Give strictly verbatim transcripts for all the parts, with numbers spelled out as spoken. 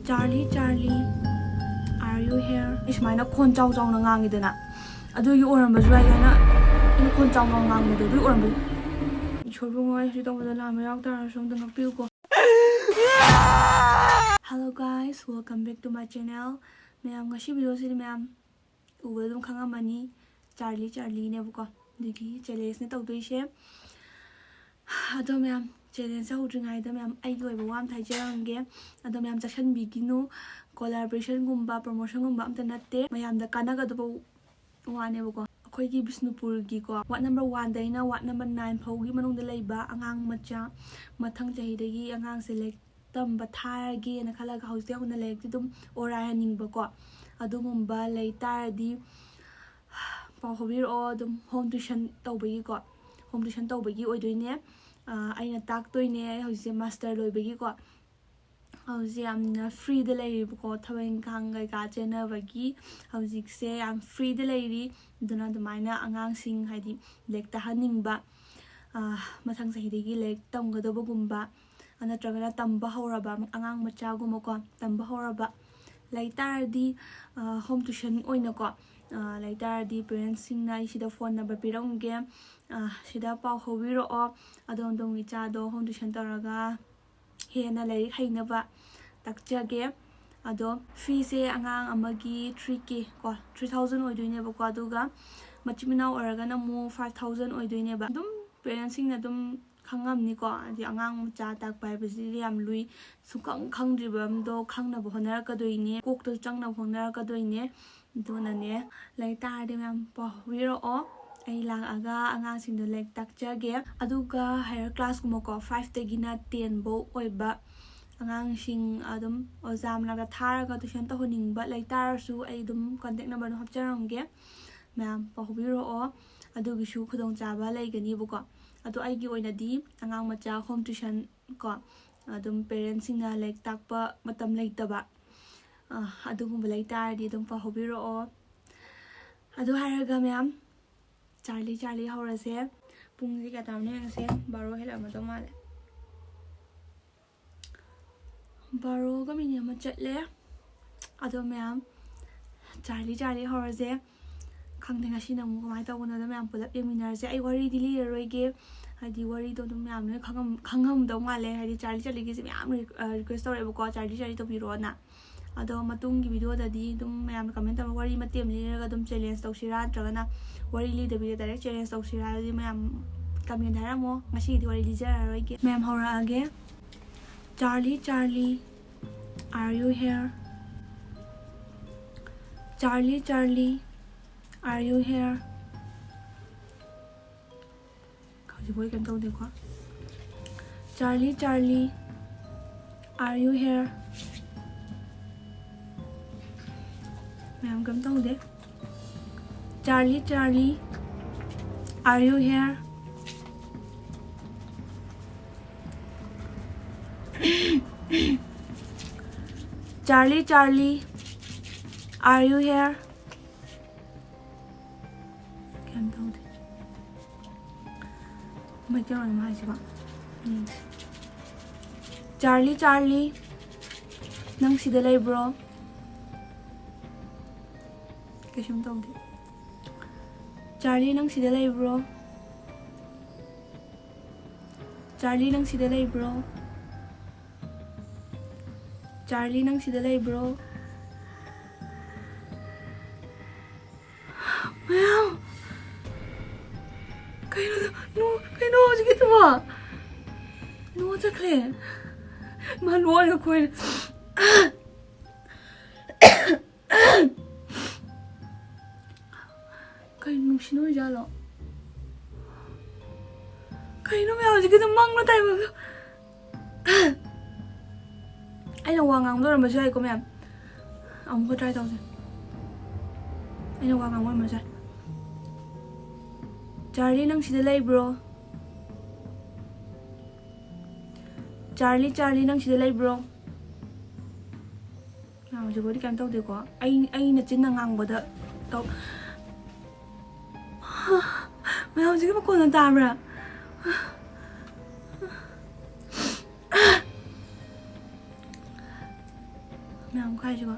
Charlie, Charlie, are you here? ꯑꯩ ꯁꯨꯃꯥꯏꯅ ꯈꯣꯟ ꯆꯥꯎ ꯆꯥꯎꯅ ꯉꯥꯡꯉꯤꯗꯅ, ꯑꯗꯨꯒꯤ ꯑꯣꯏꯔꯝꯕꯁꯨ ꯌꯥꯏ ꯍꯥꯏꯅ ꯑꯩꯅ ꯈꯣꯟ ꯆꯥꯎ ꯆꯥꯎꯅ ꯉꯥꯡꯕꯗꯣ ꯑꯗꯨꯒꯤ ꯑꯣꯏꯔꯝꯕ꯫ ꯏꯁꯣꯔꯕꯨ ꯉꯣꯏ ꯁꯤ ꯇꯧꯕꯗ ꯂꯥꯟꯕ ꯌꯥꯎ ꯇꯥꯔꯁꯨ ꯑꯝꯇ ꯉꯥꯛꯄꯤꯌꯨꯀꯣ꯫ Hello guys, welcome back to my channel. ꯃꯌꯥꯝ, ꯉꯁꯤ ꯚꯤꯗꯤꯑꯣꯁꯤꯗꯤ ꯃꯌꯥꯝ ꯎꯕꯗ ꯑꯗꯨꯝ ꯈꯪꯉꯝꯃꯅꯤ, ꯆꯥꯔꯂꯤ ꯆꯥꯔꯂꯤꯅꯦꯕꯀꯣ꯫ ꯑꯗꯨꯒꯤ ꯆꯦꯂꯦꯟꯖꯅꯦ ꯇꯧꯗꯣꯏꯁꯦ꯫ ꯑꯗꯣ ꯃꯌꯥꯝ, ꯆꯦꯂꯦꯟꯖꯁꯦ ꯍꯧꯗ꯭ꯔꯤꯉꯩꯗ ꯃꯌꯥꯝ ꯑꯩꯒꯤ ꯑꯣꯏꯕ ꯋꯥ ꯑꯃ ꯍꯥꯏꯖꯔꯝꯒꯦ꯫ ꯑꯗꯣ ꯃꯌꯥꯝ ꯆꯥꯁꯟꯕꯤꯒꯤꯅꯨ꯫ ꯀꯣꯂꯥꯕꯣꯔꯦꯁꯟꯒꯨꯝꯕ ꯄ꯭ꯔꯣꯃꯣꯁꯟꯒꯨꯝꯕ ꯑꯝꯇ ꯅꯠꯇꯦ, ꯃꯌꯥꯝꯗ ꯀꯥꯟꯅꯒꯗꯕ ꯋꯥꯅꯦꯕꯀꯣ꯫ ꯑꯩꯈꯣꯏꯒꯤ ꯕꯤꯁꯅꯨꯄꯨꯔꯒꯤꯀꯣ, ꯋꯥꯔꯗ ꯅꯝꯕꯔ ꯋꯥꯟꯗꯩꯅ ꯋꯥꯔꯗ ꯅꯝꯕꯔ ꯅꯥꯏꯟ ꯐꯥꯎꯒꯤ ꯃꯅꯨꯡꯗ ꯂꯩꯕ ꯑꯉꯥꯡ ꯃꯆꯥ, ꯃꯊꯪ ꯆꯍꯤꯗꯒꯤ ꯑꯉꯥꯡꯁꯦ ꯂꯥꯏꯔꯤꯛ ꯇꯝꯕ ꯊꯥꯔꯒꯦꯅ ꯈꯜꯂꯒ ꯍꯧꯖꯤꯛꯇꯩ ꯍꯧꯅ ꯂꯥꯏꯔꯤꯛꯇꯤ ꯑꯗꯨꯝ ꯑꯣꯔꯥꯏꯍꯟꯅꯤꯡꯕꯀꯣ, ꯑꯗꯨꯒꯨꯝꯕ ꯂꯩ ꯇꯥꯔꯗꯤ ꯄꯥꯎ ꯐꯥꯎꯕꯤꯔꯛꯑꯣ꯫ ꯑꯗꯨꯝ ꯍꯣꯝ ꯇ꯭ꯌꯨꯁꯟ ꯇꯧꯕꯒꯤꯀꯣ, ꯍꯣꯝ ꯇ꯭ꯌꯨꯁꯟ ꯇꯧꯕꯒꯤ ꯑꯣꯏꯗꯣꯏꯅꯦ꯫ ꯑꯥ, ꯑꯩꯅ ꯇꯥꯛꯇꯣꯏꯅꯦ꯫ ꯑꯩ ꯍꯧꯖꯤꯛꯁꯦ ꯃꯥꯁꯇꯔ ꯂꯣꯏꯕꯒꯤꯀꯣ, ꯍꯧꯖꯤꯛ ꯌꯥꯝꯅ ꯐ꯭ꯔꯤꯗ ꯂꯩꯔꯤꯕꯀꯣ, ꯊꯕꯛ ꯏꯪꯈꯥꯡ ꯀꯩꯀꯥ ꯆꯦꯟꯅꯕꯒꯤ ꯍꯧꯖꯤꯛꯁꯦ ꯌꯥꯝ ꯐ꯭ꯔꯤꯗ ꯂꯩꯔꯤ꯫ ꯑꯗꯨꯅ ꯑꯗꯨꯃꯥꯏꯅ ꯑꯉꯥꯡꯁꯤꯡ, ꯍꯥꯏꯗꯤ ꯂꯥꯏꯔꯤꯛ ꯇꯥꯍꯟꯅꯤꯡꯕ, ꯑꯥ, ꯃꯊꯪ ꯆꯍꯤꯗꯒꯤ ꯂꯥꯏꯔꯤꯛ ꯇꯝꯒꯗꯕꯒꯨꯝꯕ, ꯅꯠꯇ꯭ꯔꯒꯅ ꯇꯝꯕ ꯍꯧꯔꯕ ꯑꯉꯥꯡ ꯃꯆꯥꯒꯨꯝꯕꯀꯣ, ꯇꯝꯕ ꯍꯧꯔꯕ ꯂꯩ ꯇꯥꯔꯗꯤ, ꯍꯣꯝ ꯇ꯭ꯌꯨꯁꯟ ꯑꯣꯏꯅꯀꯣ, ꯂꯩ ꯇꯥꯔꯗꯤ ꯄꯦꯔꯦꯟꯁꯁꯤꯡꯅ ꯑꯩ ꯁꯤꯗ ꯐꯣꯟ ꯅꯝꯕꯔ ꯄꯤꯔꯝꯒꯦ, ꯁꯤꯗ ꯄꯥꯎ ꯐꯥꯎꯕꯤꯔꯛꯑꯣ꯫ ꯑꯗꯣꯝ ꯑꯗꯣꯝꯒꯤ ꯏꯆꯥꯗꯣ ꯍꯣꯝ ꯇ꯭ꯌꯨꯁꯟ ꯇꯧꯔꯒ ꯍꯦꯟꯅ ꯂꯥꯏꯔꯤꯛ ꯍꯩꯅꯕ ꯇꯥꯛꯆꯒꯦ꯫ ꯑꯗꯣ ꯐꯤꯁꯦ ꯑꯉꯥꯡ ꯑꯃꯒꯤ ꯊ꯭ꯔꯤ ꯀꯦ ꯀꯣ, ꯊ꯭ꯔꯤ ꯊꯥꯎꯖꯟ ꯑꯣꯏꯗꯣꯏꯅꯦꯕꯀꯣ꯫ ꯑꯗꯨꯒ ꯃꯆꯤꯟ ꯃꯅꯥꯎ ꯑꯣꯏꯔꯒꯅ ꯑꯃꯨꯛ ꯐꯥꯏꯚ ꯊꯥꯎꯖꯟ ꯑꯣꯏꯗꯣꯏꯅꯦꯕ꯫ ꯑꯗꯨꯝ ꯄꯦꯔꯦꯟꯁꯁꯤꯡꯅ ꯑꯗꯨꯝ ꯈꯪꯉꯝꯅꯤꯀꯣ, ꯍꯥꯏꯗꯤ ꯑꯉꯥꯡ ꯃꯆꯥ ꯇꯥꯛꯄ ꯍꯥꯏꯕꯁꯤꯗꯤ ꯌꯥꯝ ꯂꯨꯏ꯫ ꯁꯨꯡꯈꯪ ꯈꯪꯗ꯭ꯔꯤꯕ ꯑꯃꯗꯣ ꯈꯪꯅꯕ ꯍꯣꯠꯅꯔꯛꯀꯗꯣꯏꯅꯦ, ꯀꯣꯛꯇꯁꯨ ꯆꯪꯅꯕ ꯍꯣꯠꯅꯔꯛꯀꯗꯣꯏꯅꯦ꯫ ꯑꯗꯨꯅꯅꯦ, ꯂꯩ ꯇꯥꯔꯗꯤ ꯃꯌꯥꯝ ꯄꯥꯎ ꯐꯥꯎꯕꯤꯔꯛꯑꯣ꯫ ꯑꯩ ꯂꯥꯛꯑꯒ ꯑꯉꯥꯡꯁꯤꯡꯗꯣ ꯂꯥꯏꯔꯤꯛ ꯇꯥꯛꯆꯒꯦ꯫ ꯑꯗꯨꯒ ꯍꯥꯏꯌꯔ ꯀ꯭ꯂꯥꯁꯀꯨꯝꯕꯀꯣ, ꯐꯥꯏꯚꯇꯒꯤꯅ ꯇꯦꯟ ꯐꯧ ꯑꯣꯏꯕ ꯑꯉꯥꯡꯁꯤꯡ ꯑꯗꯨꯝ ꯑꯣꯖꯥ ꯃꯅꯥꯛꯇ ꯊꯥꯔꯒ ꯇ꯭ꯌꯨꯁꯟ ꯇꯧꯍꯟꯅꯤꯡꯕ ꯂꯩ ꯇꯥꯔꯁꯨ, ꯑꯩ ꯑꯗꯨꯝ ꯀꯟꯇꯦꯛ ꯅꯝꯕꯔꯗꯣ ꯍꯥꯞꯆꯔꯝꯒꯦ꯫ ꯃꯌꯥꯝ ꯄꯥꯎ ꯐꯥꯎꯕꯤꯔꯛꯑꯣ꯫ ꯑꯗꯨꯒꯤꯁꯨ ꯈꯨꯗꯣꯡꯆꯥꯕ ꯂꯩꯒꯅꯤꯕꯀꯣ꯫ ꯑꯗꯣ ꯑꯩꯒꯤ ꯑꯣꯏꯅꯗꯤ ꯑꯉꯥꯡ ꯃꯆꯥ ꯍꯣꯝ ꯇ꯭ꯌꯨꯁꯟ ꯀꯣ, ꯑꯗꯨꯝ ꯄꯦꯔꯦꯟꯁꯁꯤꯡꯅ ꯂꯥꯏꯔꯤꯛ ꯇꯥꯛꯄ ꯃꯇꯝ ꯂꯩꯇꯕ, ꯑ, ꯑꯗꯨꯒꯨꯝꯕ ꯂꯩ ꯇꯥꯔꯗꯤ ꯑꯗꯨꯝ ꯄꯥꯎ ꯐꯥꯎꯕꯤꯔꯛꯑꯣ꯫ ꯑꯗꯨ ꯍꯥꯏꯔꯒ ꯃꯌꯥꯝ, ꯆꯥꯔꯂꯤ ꯆꯥꯔꯂꯤ ꯍꯧꯔꯁꯦ꯫ ꯄꯨꯡꯁꯦ ꯀꯌꯥ ꯇꯥꯔꯝꯅꯣ ꯌꯦꯡꯉꯁꯦ꯫ ꯕꯥꯔꯣ ꯍꯦꯜꯂꯛꯑꯝꯃꯗꯧ ꯃꯥꯜꯂꯦ꯫ ꯕꯥꯔꯣꯒ ꯃꯤꯅꯤꯠ ꯑꯃ ꯆꯠꯂꯦ꯫ ꯑꯗꯣ ꯃꯌꯥꯝ, ꯆꯥꯔꯂꯤ ꯆꯥꯔꯂꯤ ꯍꯧꯔꯁꯦ꯫ ꯈꯪꯗꯦ ꯉꯁꯤꯅ ꯑꯃꯨꯛ ꯀꯃꯥꯏꯅ ꯇꯧꯕꯅꯣꯗꯣ, ꯃꯌꯥꯝ ꯄꯨꯂꯞ ꯌꯦꯡꯃꯤꯟꯅꯔꯁꯦ꯫ ꯑꯩ ꯋꯥꯔꯤꯗꯤ ꯂꯤꯔꯔꯣꯏꯒꯦ, ꯍꯥꯏꯗꯤ ꯋꯥꯔꯤꯗꯣ ꯑꯗꯨꯝ ꯃꯌꯥꯝ ꯂꯣꯏ ꯈꯪꯉꯝ-, ꯈꯪꯉꯝꯗꯧ ꯃꯥꯜꯂꯦ, ꯍꯥꯏꯗꯤ ꯆꯥꯔꯂꯤ ꯆꯥꯔꯂꯤꯒꯤꯁꯦ ꯃꯌꯥꯝ ꯔꯤ-, ꯑ, request ꯇꯧꯔꯛꯑꯦꯕꯀꯣ, "ꯆꯥꯔꯂꯤ ꯆꯥꯔꯂꯤ ꯇꯧꯕꯤꯔꯛꯑꯣꯅ"꯫ ꯑꯗꯣ ꯃꯇꯨꯡꯒꯤ video ꯗꯗꯤ ꯑꯗꯨꯝ ꯃꯌꯥꯝꯅ comment ꯇꯧꯔꯒ ꯋꯥꯔꯤ ꯃꯇꯦꯛ ꯑꯃ ꯂꯤꯔꯒ ꯑꯗꯨꯝ challenge ꯇꯧꯁꯤꯔꯥ, ꯅꯠꯇ꯭ꯔꯒꯅ ꯋꯥꯔꯤ ꯂꯤꯗꯕꯤꯗ direct challenge ꯇꯧꯁꯤꯔꯥ ꯍꯥꯏꯕꯗꯤ ꯃꯌꯥꯝ comment ꯍꯥꯏꯔꯝꯃꯣ꯫ ꯉꯁꯤꯒꯤꯗꯤ ꯋꯥꯔꯤ ꯂꯤꯖꯔꯔꯣꯏꯒꯦ꯫ ꯃꯌꯥꯝ ꯍꯧꯔꯛꯑꯒꯦ꯫ Charlie Charlie, are you here? Charlie Charlie, are you here? ꯍꯧꯖꯤꯛꯐꯥꯎ ꯀꯩꯝ ꯇꯧꯗꯦꯀꯣ꯫ Charlie Charlie, are you here? ꯃꯌꯥꯝ ꯀꯩꯝ ꯇꯧꯗꯦ꯫ Charlie Charlie, are you here? Charlie Charlie, are you here? ꯀꯩꯝ ꯇꯧꯗꯦ꯫ ꯃꯩꯇꯩꯂꯣꯟ ꯑꯃ ꯍꯥꯏꯁꯤꯕꯣ꯫ ꯎꯝ꯫ ꯆꯥꯔꯂꯤ ꯆꯥꯔꯂꯤ, ꯅꯪ ꯁꯤꯗ ꯂꯩꯕ꯭ꯔꯣ? ꯀꯩꯁꯨꯝ ꯇꯧꯗꯦ꯫ ꯆꯥꯔꯂꯤ, ꯅꯪ ꯁꯤꯗ ꯂꯩꯕ꯭ꯔꯣ? ꯆꯥꯔꯂꯤ, ꯅꯪ ꯁꯤꯗ ꯂꯩꯕ꯭ꯔꯣ? ꯆꯥꯔꯂꯤ, ꯅꯪ ꯁꯤꯗ ꯂꯩꯕ꯭ꯔꯣ? ꯃꯌꯥꯝ! ꯀꯩꯅꯣ, ꯅꯣ-, ꯀꯩꯅꯣ ꯍꯧꯖꯤꯛꯀꯤꯗꯨꯕꯣ? ꯅꯣ ꯆꯠꯈ꯭ꯔꯦ꯫ ꯃꯥ ꯂꯣꯟꯒ ꯈꯣꯏꯔꯦ꯫ ꯀꯩꯅꯣ, ꯅꯨꯡꯁꯤ ꯅꯣꯏꯖꯥꯠꯂꯣ? ꯀꯩꯅꯣ ꯃꯌꯥꯝ ꯍꯧꯖꯤꯛꯀꯤꯗꯣ ꯃꯪꯂꯣ ꯇꯥꯏꯕꯪꯂꯣ? ꯑꯩꯅ ꯋꯥ ꯉꯥꯡꯕ ꯑꯣꯏꯔꯝꯕꯁꯨ ꯌꯥꯏꯀꯣ ꯃꯌꯥꯝ꯫ ꯑꯃꯨꯛꯀ try ꯇꯧꯁꯦ꯫ ꯑꯩꯅ ꯋꯥ ꯉꯥꯡꯕ ꯑꯣꯏꯔꯝꯕꯁꯨ ꯌꯥꯏ꯫ ꯆꯥꯔꯂꯤ, ꯅꯪ ꯁꯤꯗ ꯂꯩꯕ꯭ꯔꯣ? ꯆꯥꯔꯂꯤ, ꯆꯥꯔꯂꯤ, ꯅꯪ ꯁꯤꯗ ꯂꯩꯕ꯭ꯔꯣ? ꯃꯌꯥꯝ ꯍꯧꯖꯤꯛꯐꯥꯎꯗꯤ ꯀꯩꯝ ꯇꯧꯗꯦꯀꯣ꯫ ꯑꯩ, ꯑꯩꯅ ꯆꯤꯟꯅ ꯉꯥꯡꯕꯗ ꯇꯧ-, ꯃꯌꯥꯝ ꯍꯧꯖꯤꯛꯀꯤ ꯃꯈꯣꯟꯗꯣ ꯇꯥꯕ꯭ꯔꯥ? ꯃꯌꯥꯝ ꯈꯥꯏꯁꯤꯀꯣ꯫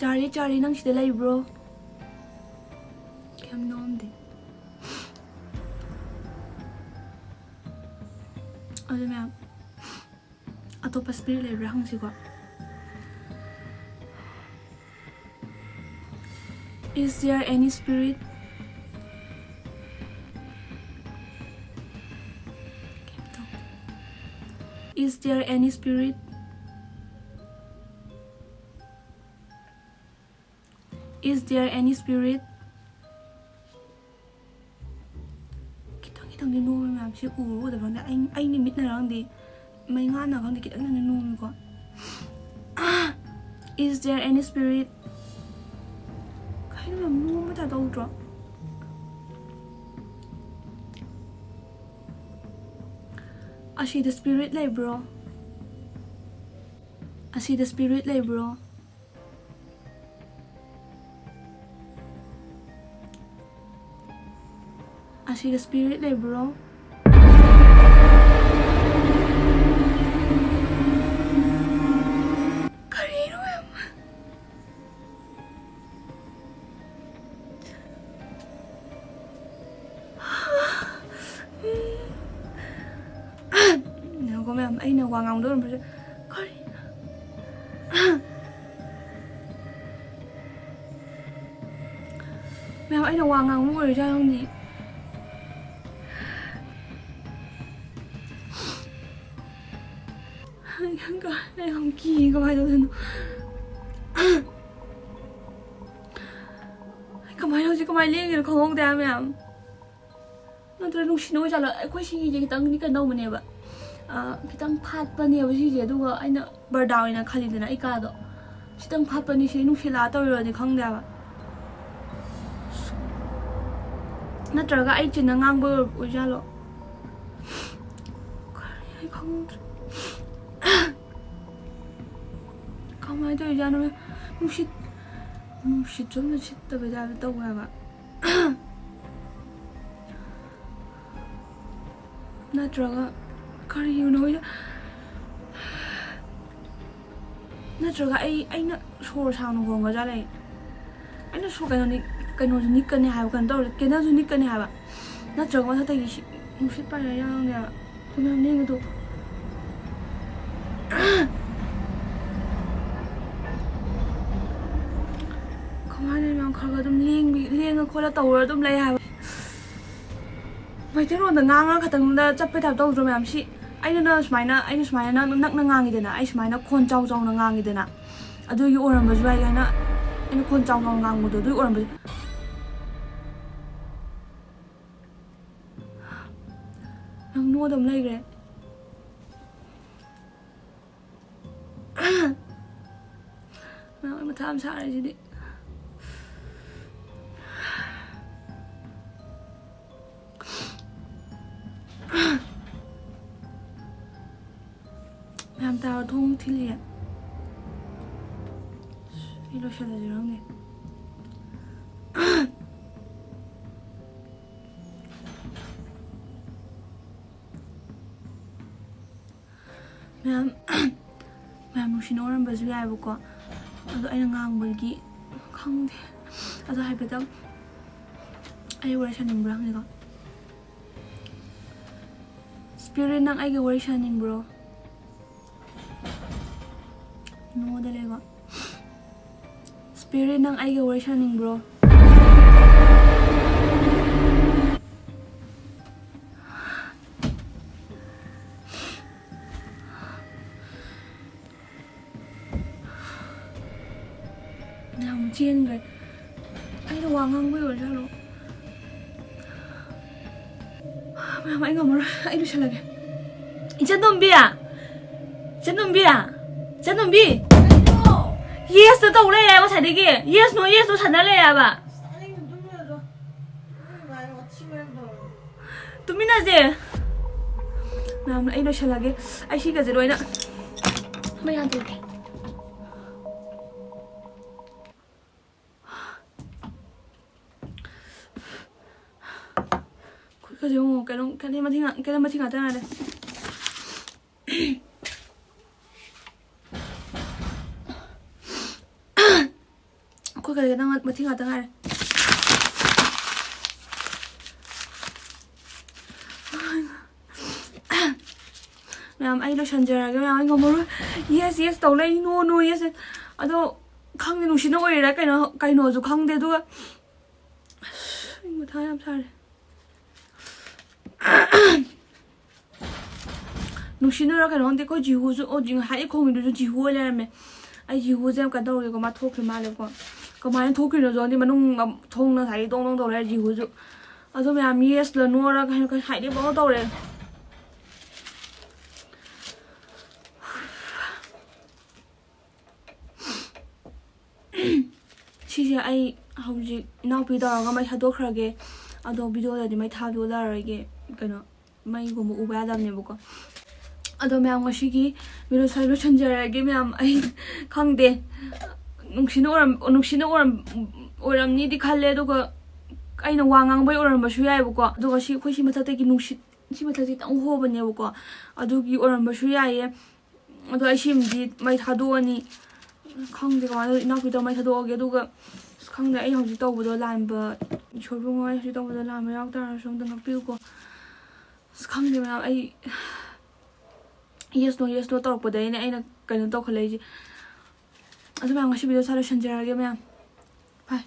ꯆꯥꯔꯤ, ꯆꯥꯔꯤ, ꯅꯪ ꯁꯤꯗ ꯂꯩꯕ꯭ꯔꯣ? ꯀꯩꯝ ꯅꯣꯛꯑꯝꯗꯦ꯫ ꯑꯗꯨ ꯃꯌꯥꯝ, ꯑꯇꯣꯞꯄ spirit ꯂꯩꯕ꯭ꯔꯥ ꯍꯪꯁꯤꯀꯣ꯫ Is there any spirit? Is there any spirit? Is there any spirit? ꯈꯤꯇꯪ ꯈꯤꯇꯪꯗꯤ ꯅꯣꯝꯃꯦ ꯃꯌꯥꯝ꯫ ꯁꯤ ꯎꯔꯨ ꯎꯗꯕ ꯈꯪꯗꯦ꯫ ꯑꯩ, ꯑꯩꯒꯤ ꯃꯤꯠꯅꯔ ꯈꯪꯗꯦ, ꯃꯩꯉꯥꯟꯅ ꯈꯪꯗꯦ, ꯈꯤꯇꯪ ꯈꯤꯇꯪꯗꯤ ꯅꯣꯝꯃꯤꯀꯣ꯫ Is there any spirit? ꯀꯩꯅꯣ ꯌꯥꯝ ꯅꯣꯝꯕ ꯇꯥꯏꯞ ꯇꯧꯗ꯭ꯔꯣ? ꯑꯁꯤꯗ spirit ꯂꯩꯕ꯭ꯔꯣ? ꯑꯁꯤꯗ spirit ꯂꯩꯕ꯭ꯔꯣ? ꯑꯁꯤꯗ spirit ꯂꯩꯕ꯭ꯔꯣ? ꯀꯔꯤꯅꯣ ꯃꯌꯥꯝ? ꯉꯥꯏꯈꯣ ꯃꯌꯥꯝ, ꯑꯩꯅ ꯋꯥ ꯉꯥꯡꯕꯗ ꯑꯣꯏꯔꯝꯕꯁꯨ꯫ ꯀꯔꯤ? ꯃꯌꯥꯝ, ꯑꯩꯅ ꯋꯥ ꯉꯥꯡꯕ ꯑꯣꯏꯔꯖꯥꯠꯂ ꯈꯪꯗꯦ꯫ ꯑꯩ ꯌꯥꯝ ꯀꯤ, ꯀꯃꯥꯏꯅ ꯇꯧꯗꯣꯏꯅꯣ? ꯑꯩ ꯀꯃꯥꯏꯅ, ꯍꯧꯖꯤꯛ ꯀꯃꯥꯏꯅ ꯂꯦꯡꯗꯣꯏꯅꯣ ꯈꯪꯍꯧꯗꯦ ꯍꯥꯏꯕ ꯃꯌꯥꯝ꯫ ꯅꯠꯇ꯭ꯔꯒ ꯅꯨꯡꯁꯤꯠꯅ ꯑꯣꯏꯖꯥꯠꯂꯣ? ꯑꯩꯈꯣꯏ ꯁꯤꯒꯤꯁꯦ ꯈꯤꯇꯪꯗꯤ ꯀꯩꯅꯣ ꯇꯧꯕꯅꯦꯕ, ꯑ, ꯈꯤꯇꯪ ꯐꯥꯠꯄꯅꯦꯕ ꯁꯤꯁꯦ꯫ ꯑꯗꯨꯒ ꯑꯩꯅ ꯕꯔꯗꯥ ꯑꯣꯏꯅ ꯈꯜꯂꯤꯗꯅ ꯑꯩ ꯀꯥꯗꯣ꯫ ꯈꯤꯇꯪ ꯐꯥꯠꯄꯅꯤ ꯁꯤ, ꯅꯨꯡꯁꯤꯠ ꯂꯥꯛꯑ ꯇꯧꯔꯤꯔꯣꯗꯤ ꯈꯪꯗꯦ ꯍꯥꯏꯕ꯫ ꯅꯠꯇ꯭ꯔꯒ ꯑꯩ ꯆꯤꯟꯅ ꯉꯥꯡꯕ ꯑꯣꯏꯖꯥꯠꯂꯣ? ꯀꯔꯤ ꯑꯩ ꯈꯪꯗ꯭ꯔꯦ꯫ ꯀꯃꯥꯏꯅ ꯇꯧꯔꯤꯖꯥꯠꯅꯣ? ꯅꯨꯡꯁꯤꯠ, ꯅꯨꯡꯁꯤꯠꯁꯨ ꯑꯝꯇ ꯁꯤꯠꯇꯕꯩ ꯇꯥꯏꯞꯇ ꯇꯧꯋꯦ ꯍꯥꯏꯕ꯫ ꯅꯠꯇ꯭ꯔꯒ ꯀꯔꯤꯒꯤꯅꯣ ꯈꯪꯗꯦ꯫ ꯅꯠꯇ꯭ꯔꯒ ꯑꯩ ꯑꯩꯅ ꯁꯣꯔ ꯁꯥꯡꯅ ꯍꯣꯡꯒꯖꯥꯠꯂ? ꯑꯩꯅ ꯁꯣꯔ ꯀꯩꯅꯣ ꯅꯤꯛ- ꯀꯩꯅꯣꯁꯨ ꯅꯤꯛꯀꯅꯤ ꯍꯥꯏꯕ, ꯀꯩꯅꯣ ꯇꯧꯔꯦ, ꯀꯦꯟꯗꯜꯁꯨ ꯅꯤꯛꯀꯅꯤ ꯍꯥꯏꯕ, ꯅꯠꯇ꯭ꯔꯒ ꯃꯊꯛꯇꯒꯤ ꯁꯤ- ꯅꯨꯡꯁꯤꯠ ꯄꯥꯏꯔ ꯌꯥꯎꯔꯝꯒꯦ ꯍꯥꯏꯕ꯫ ꯑꯗꯨ ꯃꯌꯥꯝ ꯂꯦꯡꯉꯤꯗꯣ ꯀꯃꯥꯏꯅ ꯃꯌꯥꯝ ꯈꯔ ꯈꯔ ꯑꯗꯨꯝ ꯂꯦꯡꯕꯤ- ꯂꯦꯡꯉ ꯈꯣꯠꯂ ꯇꯧꯔ ꯑꯗꯨꯝ ꯂꯩ ꯍꯥꯏꯕ꯫ ꯃꯩꯇꯩꯂꯣꯟꯗ ꯉꯥꯡꯉ ꯈꯛꯇꯪꯗ ꯆꯠꯄꯩ ꯇꯥꯏꯞ ꯇꯧꯗ꯭ꯔꯣ ꯃꯌꯥꯝ? ꯁꯤ ꯑꯩꯅ ꯁꯨꯃꯥꯏꯅ ꯑꯩꯅ ꯁꯨꯃꯥꯏꯅ ꯅꯪ ꯅꯛꯅ ꯉꯥꯡꯉꯤꯗꯅ, ꯑꯩ ꯁꯨꯃꯥꯏꯅ ꯈꯣꯟ ꯆꯥꯎ ꯆꯥꯎꯅ ꯉꯥꯡꯉꯤꯗꯅ, ꯑꯗꯨꯒꯤ ꯑꯣꯏꯔꯝꯕꯁꯨ ꯌꯥꯏ ꯍꯥꯏꯅ, ꯑꯩꯅ ꯈꯣꯟ ꯆꯥꯎ ꯆꯥꯎꯅ ꯉꯥꯡꯕꯗꯣ ꯑꯗꯨꯒꯤ ꯑꯣꯏꯔꯝꯕꯁꯨ꯫ ꯅꯪ ꯅꯣꯛꯑ ꯑꯗꯨꯝ ꯂꯩꯈ꯭ꯔꯦ꯫ ꯃꯌꯥꯝ ꯃꯊꯥ ꯌꯥꯝ ꯁꯥꯔꯦ ꯁꯤꯗꯤ꯫ ꯃꯌꯥꯝ ꯇꯥꯔꯣ, ꯊꯣꯡ ꯊꯤꯜꯂꯤꯌꯦ꯫ ꯑꯩ ꯂꯣꯏꯁꯜꯂꯁꯤꯔ ꯈꯪꯗꯦ꯫ ꯃꯌꯥꯝ ꯃꯌꯥꯝ ꯅꯨꯡꯁꯤꯅ ꯑꯣꯏꯔꯝꯕꯁꯨ ꯌꯥꯏꯑꯕꯀꯣ꯫ ꯑꯗꯣ ꯑꯩꯅ ꯉꯥꯡꯕꯒꯤ ꯈꯪꯗꯦ꯫ ꯑꯗꯣ ꯍꯥꯏꯐꯦꯠꯇꯪ ꯑꯩ ꯋꯥꯔꯤ ꯁꯥꯅꯤꯡꯕ꯭ꯔꯥ ꯍꯪꯉꯦꯀꯣ꯫ ꯁ꯭ꯄꯤꯔꯤꯠ, ꯅꯪ ꯑꯩꯒ ꯋꯥꯔꯤ ꯁꯥꯅꯤꯡꯕ꯭ꯔꯣ? ꯅꯣꯗ ꯂꯩꯀꯣ꯫ ꯁ꯭ꯄꯤꯔꯤꯠ, ꯅꯪ ꯑꯩꯒ ꯋꯥꯔꯤ ꯁꯥꯅꯤꯡꯕ꯭ꯔꯣ? ꯃꯌꯥꯝ ꯆꯦꯟꯈ꯭ꯔꯦ꯫ ꯑꯩꯅ ꯋꯥ ꯉꯥꯡꯕꯩ ꯑꯣꯏꯔꯖꯥꯠꯂꯣ? ꯃꯌꯥꯝ, ꯑꯩ ꯉꯝꯃꯔꯣꯏ, ꯑꯩ ꯂꯣꯏꯁꯜꯂꯒꯦ꯫ ꯏꯆꯟꯇꯣꯝꯕꯤ! ꯏꯆꯟꯇꯣꯝꯕꯤ! ꯏꯆꯟꯇꯣꯝꯕꯤ! ꯌꯦꯁꯇ ꯇꯧ ꯂꯩꯔꯦ ꯉꯁꯥꯏꯗꯒꯤ꯫ ꯌꯦꯁ ꯅꯣ, ꯌꯦꯁ ꯅꯣ ꯁꯥꯟꯅ ꯂꯩꯔꯦ ꯍꯥꯏꯕ꯫ ꯇꯨꯃꯤꯟꯅꯁꯦ꯫ ꯃꯌꯥꯝ, ꯑꯩ ꯂꯣꯏꯁꯜꯂꯒꯦ꯫ ꯑꯩ ꯁꯤꯒꯁꯦ ꯂꯣꯏꯅ ꯃꯩ ꯍꯥꯟꯊꯔꯒꯦ꯫ ꯈꯨꯠꯀꯁꯦ ꯌꯦꯡꯉꯣ, ꯀꯩꯅꯣ, ꯀꯩꯅꯣ ꯃꯊꯤ ꯉꯥ-, ꯀꯩꯅꯣ ꯃꯊꯤ ꯉꯥꯛꯇ ꯉꯥꯏꯔꯦ꯫ ꯀꯩꯗ ꯅꯪ ꯃꯊꯤ ꯉꯥꯛꯇ ꯉꯥꯏꯔꯦ꯫ ꯃꯌꯥꯝ, ꯑꯩ ꯂꯣꯏꯁꯟꯖꯔꯒꯦ ꯃꯌꯥꯝ, ꯑꯩ ꯉꯝꯃꯔꯣꯏ꯫ Yes, yes ꯇꯧ ꯂꯩ, no, no, yes, yes꯫ ꯑꯗꯣ ꯈꯪꯗꯦ, ꯅꯨꯡꯁꯤꯠꯅ ꯑꯣꯏꯔꯤꯔꯥ ꯀꯩꯅꯣ, ꯀꯩꯅꯣꯁꯨ ꯈꯪꯗꯦ꯫ ꯑꯗꯨꯒ ꯑꯁ, ꯑꯩ ꯃꯊꯥ ꯌꯥꯝ ꯁꯥꯔꯦ꯫ ꯅꯨꯡꯁꯤꯠꯅꯔ ꯀꯩꯅꯣ ꯈꯪꯗꯦ, ꯑꯩꯈꯣꯏ ꯖꯤꯍꯨꯁꯨ, ꯑꯣ, ꯖꯤ-, ꯉꯁꯥꯏꯗꯩ ꯈꯣꯡꯉꯤꯗꯨꯁꯨ ꯖꯤꯍꯨ ꯑꯣꯏ ꯂꯩꯔꯝꯃꯦ꯫ ꯑꯩ ꯖꯤꯍꯨꯁꯦ ꯌꯥꯝ ꯀꯩꯅꯣ ꯇꯧꯔꯦꯀꯣ, ꯃꯥ ꯊꯣꯛꯈ꯭ꯔ ꯃꯥꯜꯂꯦꯀꯣ꯫ ꯀꯃꯥꯏꯅ ꯊꯣꯛꯈ꯭ꯔꯤꯅꯣꯁꯨ ꯈꯪꯗꯦ, ꯃꯅꯨꯡ ꯊꯣꯡꯅ ꯉꯁꯥꯏꯗꯩ ꯗꯣꯡ ꯗꯣꯡ ꯇꯧ ꯂꯩꯔꯦ ꯖꯤꯍꯨꯁꯨ꯫ ꯑꯗꯣ ꯃꯌꯥꯝ, yes ꯂ no ꯔ ꯀꯩꯅꯣ ꯉꯁꯥꯏꯗꯩ ꯄꯪꯇꯧ ꯇꯧꯔꯦ꯫ ꯁꯤꯁꯦ ꯑꯩ ꯍꯧꯖꯤꯛ ꯏꯅꯥꯎꯄꯤ ꯇꯧꯔꯒ ꯃꯩ ꯊꯥꯗꯣꯛꯈ꯭ꯔꯒꯦ꯫ ꯑꯗꯣ video ꯗꯗꯤ ꯃꯩ ꯊꯥꯗꯣꯛꯂꯛꯑꯔꯣꯏꯒꯦ, ꯀꯩꯅꯣ, ꯃꯩꯒꯨꯝꯕ ꯎꯕ ꯌꯥꯗꯕꯅꯦꯕꯀꯣ꯫ ꯑꯗꯣ ꯃꯌꯥꯝ, ꯉꯁꯤꯒꯤ video ꯁ꯭ꯋꯥꯏ ꯂꯣꯏꯁꯤꯟꯖꯔꯒꯦ ꯃꯌꯥꯝ꯫ ꯑꯩ ꯈꯪꯗꯦ, ꯅꯨꯡꯁꯤꯠꯅ ꯑꯣꯏꯔꯝ-, ꯅꯨꯡꯁꯤꯠꯅ ꯑꯣꯏꯔꯝ-, ꯑꯣꯏꯔꯝꯅꯤꯗꯤ ꯈꯜꯂꯦ, ꯑꯗꯨꯒ ꯑꯩꯅ ꯋꯥ ꯉꯥꯡꯕꯩ ꯑꯣꯏꯔꯝꯕꯁꯨ ꯌꯥꯏꯑꯕꯀꯣ꯫ ꯑꯗꯨꯒ ꯁꯤ, ꯑꯩꯈꯣꯏ ꯁꯤ ꯃꯊꯛꯇꯒꯤ ꯅꯨꯡꯁꯤꯠ, ꯁꯤ ꯃꯊꯛꯁꯤ ꯈꯤꯇꯪ ꯍꯣꯕꯅꯦꯕꯀꯣ, ꯑꯗꯨꯒꯤ ꯑꯣꯏꯔꯝꯕꯁꯨ ꯌꯥꯏꯌꯦ꯫ ꯑꯗꯣ ꯑꯩ ꯁꯤꯃꯗꯤ ꯃꯩ ꯊꯥꯗꯣꯛꯑꯅꯤ꯫ ꯈꯪꯗꯦ ꯀꯃꯥꯏꯅ ꯇꯧꯗꯣꯏꯅꯣ, ꯏꯅꯥꯎꯄꯤꯗꯣ ꯃꯩ ꯊꯥꯗꯣꯛꯑꯒꯦ꯫ ꯑꯗꯨꯒ ꯑꯁ, ꯈꯪꯗꯦ, ꯑꯩ ꯍꯧꯖꯤꯛ ꯇꯧꯕꯗꯣ ꯂꯥꯟꯕ, ꯏꯁꯣꯔꯕꯨ ꯉꯥꯏ, ꯍꯧꯖꯤꯛ ꯇꯧꯕꯗꯣ ꯂꯥꯟꯕ ꯌꯥꯎ ꯇꯥꯔꯁꯨ ꯑꯝꯇ ꯉꯥꯛꯄꯤꯌꯨꯀꯣ꯫ ꯑꯁ, ꯈꯪꯗꯦ ꯃꯌꯥꯝ, ꯑꯩ yes no, yes no ꯇꯧꯔꯛꯄꯗꯩꯅꯦ ꯑꯩꯅ ꯀꯩꯅꯣ ꯇꯧꯈꯠꯂꯛꯏꯁꯦ꯫ ꯑꯗꯨ ꯃꯌꯥꯝ, ꯉꯁꯤ video ꯁ꯭ꯋꯥꯏ ꯂꯣꯏꯁꯤꯟꯖꯔꯒꯦ ꯃꯌꯥꯝ꯫ Bye꯫